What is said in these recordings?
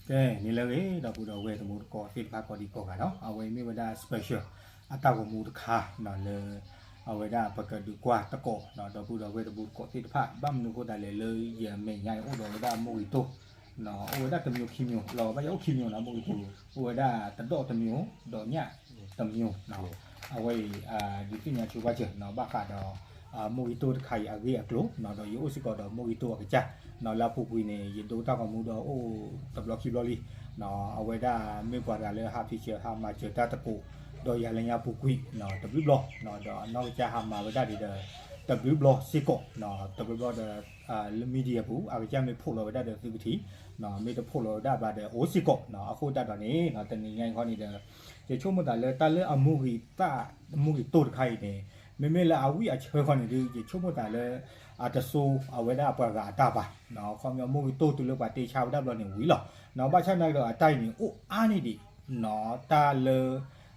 ကဲ န့ၣ်လၢအဂ့ၤ ဒီပုၢ်ဒီဝဲၢ်တံၤသကိးသ့ၣ်တဖၣ်ကိးဒံကိးဂၤနီၤ, အဝဲအံၤမ့ၢ်ဝဲဒၣ် special အတၢ်ဂီၤမူတခါနီၤ လၢ အဝဲဒၣ်ပကဒုးကွၢ်သကိးနီၤ ဒီပုၢ်ဒီဝဲၢ်တံၤသကိးသ့ၣ်တဖၣ် ဘၣ်မနုၤအဃိသတးလဲၣ် လၢယမဲာ်ညါအံၤအိၣ်ဒီးဝဲဒၣ်မိၢ်ဂ့ၤတိၢ် အိၣ်ဝဲဒၣ်တမျိုးခံမျိုး လီၤဘၣ်ယအိၣ်ခံမျိုးနီၤ မိၢ်ဂ့ၤတိၢ် အိၣ်ဝဲဒၣ်တဒီးတမျိုး ဒီးညၣ်တမျိုးနီၤ, အဝဲအံၤ ဒုးသ့ၣ်ညါဆိဘၣ်စၢၤနီၤ ဘၣ်ဃးဒီး မိၢ်ဂ့ၤတိၢ်တခါအံၤအဂ့ၢ်အကျိၤနီၤ ဒီးယအိၣ်စ့ၢ်ကီးဒီးမိၢ်ဂ့ၤတိၢ်အကစၢ်နီၤ လၢအပူၤကွံာ်န့ၣ် ယဒိတၢ်ဂီၤမူဒီးအိၣ်တဘျီခံဘျီလံနီၤ, အဝဲဒၣ်မ့ၢ်ပှၤတဂၤလၢဟးဖံးစၢၤ ဟးမၤစၢၤတၢ်သကိး ဒီးယၤလၢညါပူၤကွံာ်နီၤ တဘျုးဘျီနီၤ ဒီးအနီၢ်ကစၢ်ဟးမၤဝဲဒၣ်ဒံးဒီး တဘျုးဘျီစ့ၢ်ကီးနီၤ တဘျီဘျီဒီး လၢ media ပူၤ အကစၢ်မ့ၢ်ဖိးလီၤဝဲဒၣ်ဒီးသုကထံၣ်နီၤ မ့ၢ်တဖိးလီၤဝဲဒၣ်ဘၣ်ဒီးအိၣ်စ့ၢ်ကီးနီၤ အဃိသတးဒီးန့ၣ်နီၤ တနံၤညါအံၤခီန့ၣ်ဒီး ယဆိကမိၣ်သးလၢတၢ်လၢအမိၢ်ဂ့ၤသၣ် မိၢ်ဂ့ၤတိၢ်တခါအံၤန့ၣ် မ့မ့ၢ်လၢအဝံၣ်အဆၢခီန့ၣ်ဒီး ယဆိကမိၣ်သးလၢ အတစိအဝဲဒၣ်ပှၤဂၤအတၢ်ဘၣ်နီၤ, ခီပညီမိၢ်ဂ့ၤတိၢ်တုၤလၢပှၤတဲဆါဝဲဒၣ်ဘျီန့ၣ်ဝံၤလီၤ, ဘၣ်ဆၣ်နာ်က့ဒီးအတၢ်အံၤန့ၣ် အိၣ်အါန့ၢ်ဒံးနီၤ တၢ်လၢ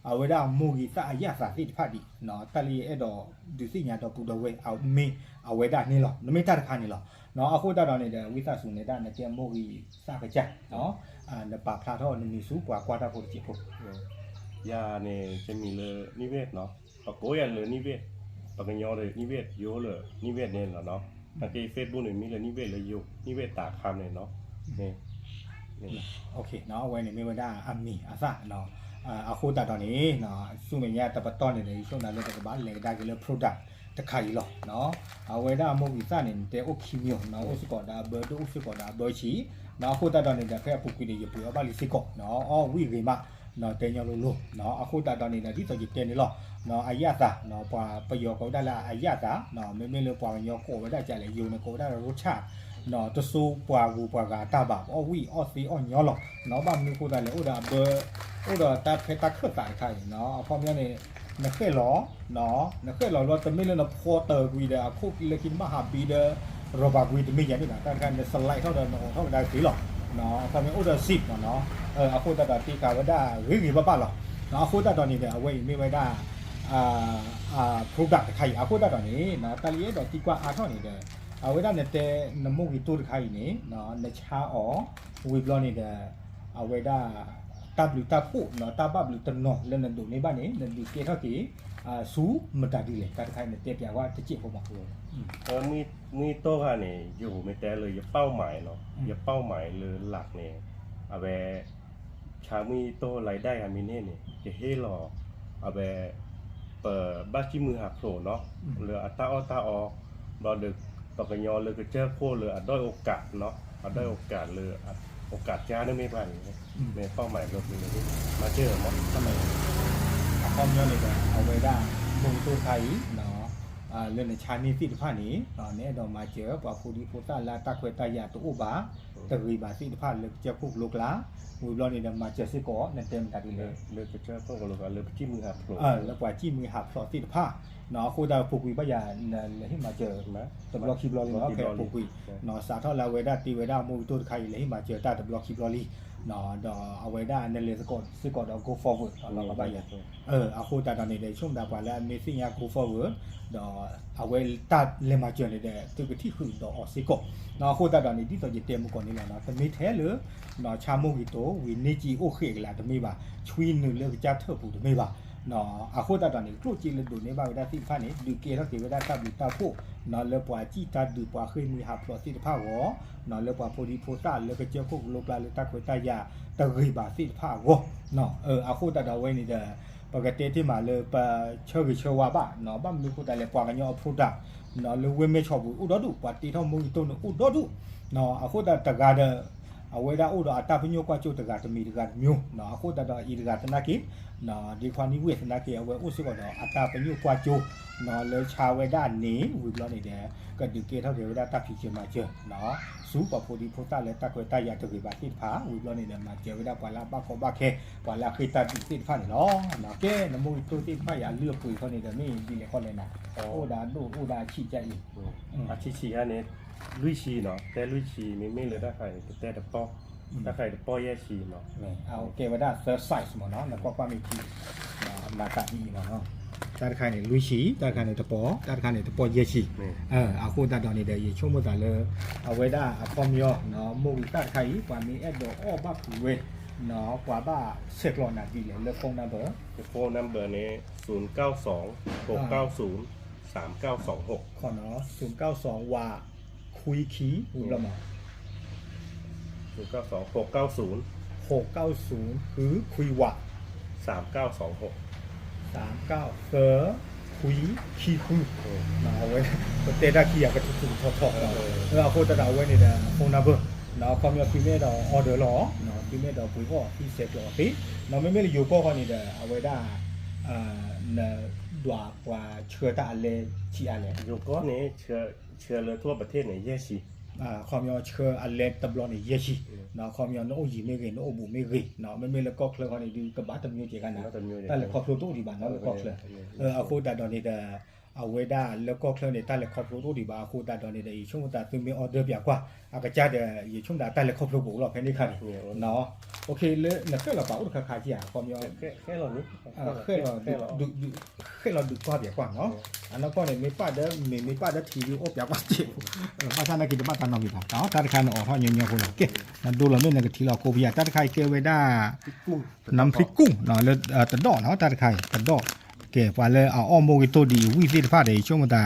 အဝဲဒၣ်မိၢ်ဂ့ၤသၣ်အယၣ်သးသ့ၣ်တဖၣ်ဒံးနီၤ, တၢ်လၢယအဲၣ်ဒိးဒုးသ့ၣ်ညါဒီပုၢ်ဒီဝဲၢ် မ့ၢ်အဝဲဒၣ်န့ၣ်လီၤ, နမ့ၢ်တၢ်တခါန့ၣ်လီၤ, အဃိသတးဒီးန့ၣ်ဒီး ဝံသးစူၤန့ၣ်ဒၣ်နတဲမိၢ်ဂ့ၤသၣ်ကစၢ် နပာ်ဖျါထီၣ်နမံၤဆူပှၤကွၢ်တၢ်ဖိတစဲးဖိ ယၤန့ၣ် ယမံၤလၢ နံၣ်ဝ့ၢ်နီၤ, ပကိးယၤလၢ နံၣ်ဝ့ၢ်, ပကညီဒီး နံၣ်ဝ့ၢ်, ယိၤလၢ နံၣ်ဝ့ၢ်န့ၣ်လီၤနီၤ, နာ်က့ Facebook န့ၣ် မံၤလၢ နံၣ်ဝ့ၢ်လၢယိၤ, နံၣ်ဝ့ၢ်တၢ်ခါန့ၣ်နီၤ, အဝဲန့ၣ်မ့ၢ်ဝဲဒၣ်အမံၤအသၣ်နီၤ, အဃိသတးဒီးန့ၣ် ဆူမဲာ်ညါတပတီၢ်န့ၣ်ဒီး ယဆိကမိၣ်လၢပကဘၣ်လဲၤကဒါက့ၤလၢ product တခါအံၤလီၤနီၤ, အဝဲဒၣ်မိၢ်ဂ့ၤသၣ်န့ၣ် နတဲအိၣ်ခံမျိုးနီၤ, အိၣ်စ့ၢ်ကီးဒီးအဘၢဒိၣ် အိၣ်စ့ၢ်ကီးဒီးအဘၢဆံးနီၤ, အဃိသတးဒီးန့ၣ်ဒီး ဖဲအပူၤကွံာ်န့ၣ် ယပှ့ၤအီၣ်ဘၣ်လံစ့ၢ်ကီးနီၤ, အီၣ်ဝံၣ်ဂ့ၤမးနီၤ, တဲညီလိၤလိၤနီၤ, အဃိသတးဒီးန့ၣ်ဒီး ဒ်သိးယတဲန့ၣ်လီၤနီၤ, အယၣ်သးနီၤ, ပှၤပယီၤကိးဝဲဒၣ်လၢအယၣ်သးနီၤ, မ့မ့ၢ်လၢပှၤကညီကိးဝဲဒၣ်ကလဲၣ် ယိၤန့ၣ်ကိးဝဲဒၣ်လၢ ရူၣ်ဆၣ်နီၤ, တစိပှၤဂုၤပှၤဂၤတၢ်ဘၣ်, အီၣ်ဝံၣ်အီၣ်သ့အီၣ်ညီလီၤနီၤ, ဘၣ်မနုၤအဃိသတးလဲၣ် အိၣ်ဒီးအဘၢ အိၣ်ဒီးတၢ်ဖဲတၢ်ခၢၣ်သးတခါအံၤနီၤ, အခီပညီန့ၣ် နဃဲၣ်လီၤ နဃဲၣ်လီၤလီၤ တမ့ၢ်လၢနဖီတၢၤကွံာ်ဒီး အခိၣ်လၢခံနဘၣ်ဟးဘံဒီး ရၤဘၤကွံာ်တမ့ၢ်ယၤန့ၣ်ဘၣ်, တၢ်တခါန့ၣ် နစလဲးထီၣ်ဒီးနအိးထီၣ်ကဒါက့ၤလီၤ, အခီပညီအိၣ်ဒီး zip မ့ၢ်နီၤ, အဃိသတးဒီးတ့ကၤဝဲဒၣ်ဂ့ၤဂ့ၤဘၣ်ဘၣ်လီၤ, အဃိသတးဒီးန့ၣ်ဒီး အဝဲအံၤမ့ၢ်ဝဲဒၣ် product တခါအံၤ အဃိသတးဒီးန့ၣ် တၢ်လၢယအဲၣ်ဒိးသံကွၢ်အါထီၣ်န့ၣ်ဒီး အဝဲဒၣ်နတဲ နမိၢ်ဂ့ၤတိၢ်တခါအံၤန့ၣ် နဆါအီၤ ဝံၤဘျီန့ၣ်ဒီး အဝဲဒၣ် တၢ်ဘျုးတၢ်ဖှိၣ်နီၤ တၢ်ဘၣ်ဘျုးတနီၤလၢနဒိးန့ၢ်ဘၣ်န့ၣ် နဒုးကဲထီၣ်က့ၤ ဆူမတၤဒ်လဲၣ် တၢ်တခါအံၤ နတဲပျးဝဲတစဲးဖိမး, မုၢ်တိၢ်ဂၤန့ၣ် ယိၤမ့ၢ်တဲလၢယပာ်မၤနီၤ ယပာ်မၤလၢလၢ်န့ၣ် အဝဲ ဆါမုၢ်တိၢ်လၢဒၣ်ယၤမံၤန့ၣ်န့ၣ် ယဟ့ၣ်လီၤ အဝဲ ပဘၣ်စံၣ်မုၢ်ဟးဖျိးနီၤ လၢအတၢ်အီၣ်တၢ်အီ ဘျီဒီး ပှၤကညီလၢကစၢၢ်ခိၣ်လၢအဒိၣ်အိၣ်ကးနီၤ အဒိၣ်အိၣ်ကးလၢ အိၣ်ကးကၢန့ၣ်မ့ၢ်ပှၤန့ၣ် မ့ၢ်ပာ်မၤဘျီဖဲန့ၣ် မၤစၢၤမး အခီပညီန့ၣ်ဒီး အဝဲဒၣ် မိၢ်ဂ့ၤတိၢ်တခါအံၤ လၢနဆါန့ၢ်သ့ၣ်တဖၣ်န့ၣ် နအဲၣ်ဒိးမၤစၢၤ ပှၤဖိဒံဖိသၣ်လၢအတၢ်ခွဲးတၢ်ယာ်တအိၣ်ဘၣ် တဂ့ၤဘၣ်သ့ၣ်တဖၣ်လၢကစၢၢ်ခိၣ်ကလိကျါ ဝံၤဘျီန့ၣ်ဒီးမၤစၢၤစ့ၢ်ကီး နတဲမတၤဒ်လဲၣ် လၢကစၢၢ်ခိၣ်ကလိကျါ လၢပစံၣ်မုၢ်ဟးဖျိး လၢပှၤစံၣ်မုၢ်ဟးဖျိးသ့ၣ်တဖၣ် အဃိသတးပူၤကွံာ်ဘၣ်ယၤ နဟ့ၣ်မၤစၢၤ တဘျီခံဘျီလံနီၤ ဖဲပူၤကွံာ် စးထီၣ်လၢအဝဲဒၣ်တ့ဝဲဒၣ်မိၢ်ဂ့ၤတိၢ်တခါအံၤ လၢဟ့ၣ်မၤစၢၤတၢ်တဘျီခံဘျီလံ ဒီးအဝဲဒၣ်နလဲၤသကိးစ့ၢ်ကီးဒီး go forward လီၤဘၣ်ယၤ အဃိသတးဒီးန့ၣ်ဒီး ဆိကမိၣ်သးပှၤလၢအမ့ၢ်သ့ၣ်ညါ go forward ဒီးအဝဲတၢ်လဲၤမၤစၢၤန့ၣ်ဒီး သုကထံၣ်ဃုာ်ဒီးအီၤစ့ၢ်ကီး အဃိသတးဒီးန့ၣ် ဒ်သိးယတဲမုၢ်ကီၢ်န့ၣ်လီၤ တမ့ၢ်ထဲလၢ ဆါမိၢ်ဂ့ၤတိၢ် ဝံၤန့ၢ်ကံအိၣ်ဃ့ၢ်ကလးတမ့ၢ်ဘၣ် ဆွံနုာ်လၢကစၢ်ထၢၣ်ပူၤတမ့ၢ်ဘၣ် အဃိသတးဒီးန့ၣ် ကျိၣ်စ့လၢဒိးန့ၢ်ဘၣ်ဝဲဒၣ်သ့ၣ်တဖၣ်န့ၣ် ဒုးကဲထီၣ်က့ၤဝဲဒၣ်တၢ်ဘျုးတၢ်ဖှိၣ် လၢပှၤစံၣ်တၢ်ဒုးပှၤဃ့ၢ်မှံဟးဖျိးသ့ၣ်တဖၣ်အဂီၢ် လၢပှၤဖိဒံဖိသၣ်လၢကစၢၢ်ခိၣ်ကလိကျါလၢတၢ်ခွဲးတၢ်ယာ်တဂ့ၤဘၣ်သ့ၣ်တဖၣ်အဂီၢ် အဃိသတးဒီးအဝဲန့ၣ်ဒီး ပကတဲတ့ၢ်မးလၢပဆၢဂ့ၤဆၢဝါဘၣ် ဘၣ်မနုၤအဃိသတးလဲၣ် ပှၤကညီအ product လၢဝ့ၢ်မဲၢ်ဆီးပူၤအိၣ်ဒီဒူၣ် ပှၤတ့ထီၣ်မိၢ်ဂ့ၤတိၢ်န့ၣ်အိၣ်ဒီဒူၣ် အဃိသတးတဂၤဒီး အဝဲဒၣ်အိၣ်ဒီးအတၢ်ပညိၣ်ကွၢ်စိတဂၤတမံၤတဂၤတမံၤ အဃိသတးဒီးအံၤတဂၤသနာ်က့ ဒ့ခွါနံၣ်ဝ့ၢ်သနာ်က့ အဝဲအိၣ်စ့ၢ်ကီးဒီးအတၢ်ပညိၣ်ကွၢ်စိ လၢဆါဝဲဒၣ်န့ၣ် ဝံၤဘျီန့ၣ်ဒီး ကဒုးကဲထီၣ်က့ၤဝဲဒၣ်တၢ်ဖံးစၢၤမၤစၢၤ ဆူပှၤဖိဒံဖိသၣ်လၢတၢ်ခွဲးတၢ်ယာ်တဂ့ၤဘၣ်သ့ၣ်တဖၣ် ဝံၤဘျီန့ၣ်ဒီး မၤစၢၤဝဲဒၣ်ပှၤလၢအဘၣ်ကီဘၣ်ခဲ ပှၤလၢအဃ့ၢ်တၢ်ဒုးသ့ၣ်တဖၣ်န့ၣ်လီၤ. ကဲ နမိၢ်ဂ့ၤတိၢ်သ့ၣ်တဖၣ်အံၤ အလုၢ်အပှ့ၤခီန့ၣ်ဒီး မ့ၢ်ဒ်လဲၣ်ဃီလဲၣ်နၤ အိၣ်ဒီးအဒိၣ်အိၣ်ဒီးအဆံးကါအံၤ အဆံးဆံးယါန့ၣ် လွံၢ်ဆံနီၤ တဲလွံၢ်ဆံ မ့မ့ၢ်လၢတၢ်ခါအံၤ တတဲတပီၢ် တၢ်ခါအံၤတပီၢ်ယဲၢ်ဆံနီၤ ကဲဝဲဒၣ် third size မ့ၢ်နီၤ နကွၢ်ကွၢ်မ့ၢ်ထံ မၤသးဒ်အံၤမ့ၢ်နီၤ တၢ်တခါန့ၣ် လွံၢ်ဆံ, တၢ်တခါန့ၣ် တပီၢ်, တၢ်တခါန့ၣ် တပီၢ်ယဲၢ်ဆံ. အဃိသတးဒီးန့ၣ်ဒီး ယဆိကမိၣ်သးလၢ အဝဲဒၣ်အခီပညီ မိၢ်ဂံၢ်သၣ်တခါအံၤ ပှၤမ့ၢ်အဲၣ်ဒိးအီၣ်ဘၣ်ဖုးဝဲ ပှၤဘၣ်ဆဲးကျိးနၤဒ်လဲၣ်လၢ phone number. phone number န့ၣ် ศูนย์เก้าสอง หกเก้าศูนย์ สามเก้าสองหก ဝး ခွံခံ ဝံၤဘျီမး ศูนย์เก้าสอง หกเก้าศูนย์ หกเก้าศูนย์ ဃုခွံဝး สามเก้าสองหก သၢ ခွံ ခံဃု. အဝဲ ပတဲတၢ်ခံဂၤကထူထူထီထီ အဃိသတးဒီးအဝဲန့ၣ်ဒီး phone number ခီပညီသုမ့ၢ်အဲၣ်ဒိး order လီၤ, သုမ့ၢ်အဲၣ်ဒိးပှ့ၤအီၣ်သ့ ဆဲးကျိးအီၤသ့, မ့မ့ၢ်လၢယိၤကီၢ်ဃီန့ၣ်ဒီး အဝဲဒၣ် နဒွးပှၤဆှၢတၢ်အလဲဆံးအါလဲၣ်. ယိၤကီၢ်န့ၣ် ဆှၢလၢထီၣ်ပထ့ၣ်န့ၣ် ယဲၢ်ဆံ ခီပညီဆှၢအလဲတဘျီန့ၣ် ယဲၢ်ဆံ, ခီပညီနအိၣ်ယံၤမ့ၢ်ဂ့ၤ နအိၣ်ဘူးမ့ၢ်ဂ့ၤ, မ့မ့ၢ်လၢကီၢ်ချၢဃီန့ၣ်ဒုး ကဘၣ်တမံၤကဲခါန့ၣ် တၢ်လဲၤခီဖျိတအိၣ်ဒံးဘၣ်နီၤလၢကီၢ်ချၢ. အဃိသတးဒီးန့ၣ်ဒီး အဝဲဒၣ်လၢကီၢ်ချၢန့ၣ် တၢ်လဲၤခီဖျိတအိၣ်ဒံးဘၣ် အဃိသတးဒီးန့ၣ်ဒီး ယဆိကမိၣ်သးသုမ့ၢ် order ပၠးကွၢ် အကစၢ်ဒီး ယဆိကမိၣ်သးတၢ်လဲၤခီဖျိကအိၣ်လီၤဖဲန့ၣ်ခါန့ၣ် လၢနဃဲၣ်လီၤပာ်အိၣ်တခါခါကဧါ ခီပညီ ဃဲၣ်လီၤဒုးကွၢ်ပၠးကွၢ်နီၤ, အနီၢ်ကီၢ်န့ၣ် မ့ၢ်ပၣ်ဒီးမ့ၢ်မ့ၢ်ပၣ်ဒီးထံဒုးအိၣ်ပၠးကွၢ်စ့ၢ်, ဘၣ်ဆၣ်နာ်က့တဘၣ်တၢ်နီတမံၤဘၣ်, တၢ်တခါန့ၣ်အိးထီၣ်ညီညီဖိလီၤ, ကဲ နဒိလီၤမ့ၢ်နကထံၣ်လီၤကိးပယၤ တၢ်တခါအံၤကဲဝဲဒၣ် နၣ်ဖံးကူၣ် လၢတဒီၣ်နီၤ တၢ်တခါအံၤ တဒီၣ်, ကဲ ပှၤလၢအအီၣ်မိၢ်ဂ့ၤတိၢ်ဒ်အံၤဝံၣ်သ့ၣ်တဖၣ်ဒီး ယဆိကမိၣ်သး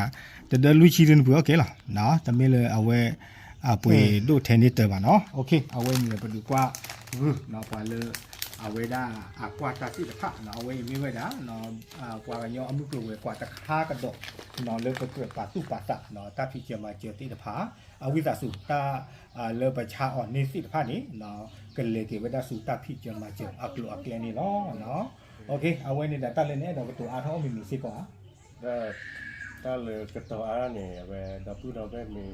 တဒၢလွံၢ်ဆံဒုးနပှ့ၤအီၣ်ကဲလီၤ, တမ့ၢ်လၢအဝဲ အပှ့ၤဒိၣ်ထဲန့ၢ်တၢ်ဘၣ်နီၤ, အဝဲန့ၣ်ပဒုးကွၢ်ဂုာ်နီၤ ပှၤလၢ အဝဲဒၣ်အကွၢ်တၢ်သ့ၣ်တဖၣ်နီၤ အဝဲအံၤမ့ၢ်ဝဲဒၣ် ပှၤကညီအမုၢ်ကျိၤဝဲၤကွာ်တခါကဒီးနီၤ လၢပကြၢးပာ်သူၣ်ပာ်သးနီၤ တၢ်ဖံးစၢၤမၤစၢၤသ့ၣ်တဖၣ် အဝံသးစူၤတၢ် လၢပဆါအီၤန့ၢ်သ့ၣ်တဖၣ်န့ၣ် ကလဲၤက့ၤဝဲဒၣ်ဆူတၢ်ဖံးစၢၤမၤစၢၤအကျိၤအကျဲန့ၣ်လီၤ. အဝဲန့ၣ်ဒီးတၢ်လၢနအဲၣ်ဒိးကတိၤအါထီၣ်အီၤမ့ၢ်မ့ၢ်စ့ၢ်ကီးဧါ. တၢ်လၢကတိၤအါန့ၣ် အဝဲဒီပုၢ်ဒီဝဲၢ်မ့ၢ်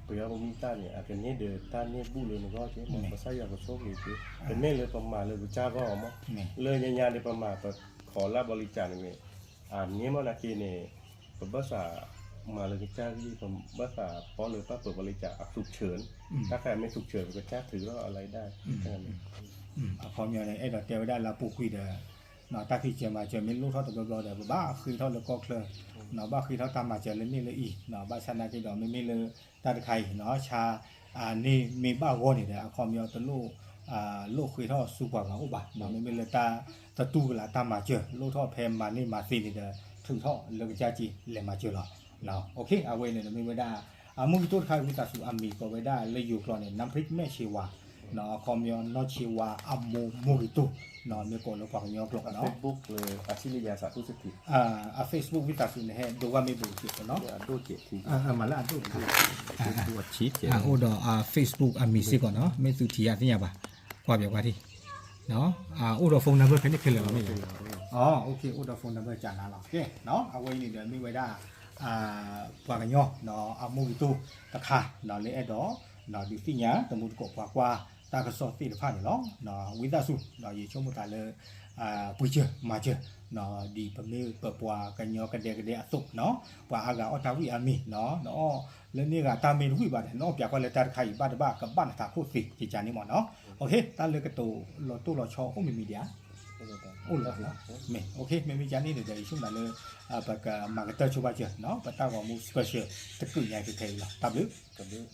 ပယီၤပမံတၢ်န့ၣ် အကန့ၢ်ဒီးတၢ်န့ၢ်ဘူၣ်လၢနဂီၢ်က့ မ်ကစၢ်ယွၤကဆိၣ်ဂ့ၤက့ၤ တမ့ၢ်လၢပမၤလၢကစၢ်ဂီၢ်အီၤမး လၢညါညါန့ၣ် ပမၤပခိးလၢဘီလံကၢ်န့ၣ်မ့ၢ် အန့ၢ်မ့ၢ်နာ်က့န့ၣ် ပဘၣ်သးမၤလၢကစၢ်ဂံၢ် ပဘၣ်သးပီလၢတၢ်ပၢၤဘီလံကၢ်အသုးဆၢန့ၣ် တၢ်ခါမ့ၢ်သုးဆၢပကစၢ်ထုးထီၣ်အလါဒၣ် အခီပညီန့ၣ် အဲၣ်ဒိးတဲဝဲဒၣ်လၢအပူၤကွံာ်ဒီး တၢ်ဖံးစၢၤမၤစၢၤမ့ၢ်လိၣ်ထီၣ်တဘျီဘျီဒီး ပဘၣ်ဃ့ထီၣ်လၢကီၢ်ချၢ ဘၣ်ဃ့ထီၣ်တၢ်မၤစၢၤလၢန့ၣ်လၢအံၤ ဘၣ်ဆၣ်နာ်က့ဒီး မ့မ့ၢ်လၢတၢ်တခါအံၤ ဆါ န့ၢ်မ့ၢ်ဘၣ်ဂီၢ်န့ၣ်ဒီး အခီပညီတလိၣ် လိၣ်ဃ့ထီၣ်ဆူပှၤဂၤအိၣ်ဘၣ် မ့မ့ၢ်လၢတၢ်သတူၢ်ကလာ်တၢ်မၤစၢၤ လိၣ်ထီၣ်ဖဲမၤန့ၢ်မၤသ့န့ၣ်ဒီး ထုးထီၣ်လၢကစၢ်က့လဲၤမၤစၢၤလီၤ. အဝဲန့ၣ်ဒီးမ့ၢ်ဝဲဒၣ် အမိၢ်ဂ့ၤတိၢ်တခါ ဝံသးစူၤအမံၤကိးဝဲဒၣ်လၢယိၤကျိာ်န့ၣ် နၣ်ဖံးမဲၢ်ဆ့ဝါ အခီပညီနီၢ်ဆ့ဝါအမိၢ်မိၢ်ဂ့ၤတိၢ် မ့ၢ်ကိးလၢပှၤကညီကျိာ်နီၤ အ Facebook ဝံသးစူၤန့ၣ် ဟဲဒိဝဲမ့ၢ်ဘူးက့ၤနီၤ မၤလၢအဒိၣ်တခါ အိၣ်ဒီးအ Facebook အမံၤစ့ၢ်ကီးနီၤ မ့ၢ်သုထံၣ်အသ့ၣ်ညါဘၣ် ကွၢ်ပၠးကွၢ်ထံၣ် အိၣ်ဒီး phone number ဖဲန့ၣ်ခဲလၢာ်လီၤမ့ၢ် အိၣ်ဒီး phone number ကနၤလီၤ ကဲ အဝဲအံၤန့ၣ်ဒီးမ့ၢ်ဝဲဒၣ် ပှၤကညီ အမိၢ်ဂ့ၤတိၢ်တခါ လၢအဲၣ်ဒိး ဒုးသ့ၣ်ညါ တမူတကိးပှၤကွၢ်တၢ်ကစီၣ်သ့ၣ်တဖၣ်န့ၣ်လီၤ. ဝံသးစူၤ ယဆိကမိၣ်သးလၢ ပှ့ၤစၢၤမၤစၢၤ ဒ်ပမ့ၢ်ပပှၤကညီကဒဲကဒဲအသိးနီၤ ပှၤအါဂၤအီၣ်တၢ်ဝံၣ်အါမံၤနီၤ နအီၣ်လၢန့ၢ်ဂၤတၢ်မ့ၢ်တဝံၣ်ဘၣ်ဒီး နအီၣ်ပၠးကွၢ်လၢတၢ်တခါအံၤဘၣ်တဘၣ်ကဘၣ်နသးခိၣ်သ့ကကန့ၣ်မ့ၢ်နီၤ တၢ်လၢကတိၤလီၤတိၢ်လီၤဆီအိၣ်မံၤမံၤဒံးဧါ အိၣ်လီၤ မ့ၢ် မ့ၢ်မ့ၢ်ကန့ၣ်ဒီး ယဆိကမိၣ်သးလၢ ပကမၤကတၢၢ်ဆိဘၣ်စၢၤနီၤ ပတၢ်ဂီၤမူ special တကုးညါက့ၤခဲအံၤလီၤ တၢ်ဘျုး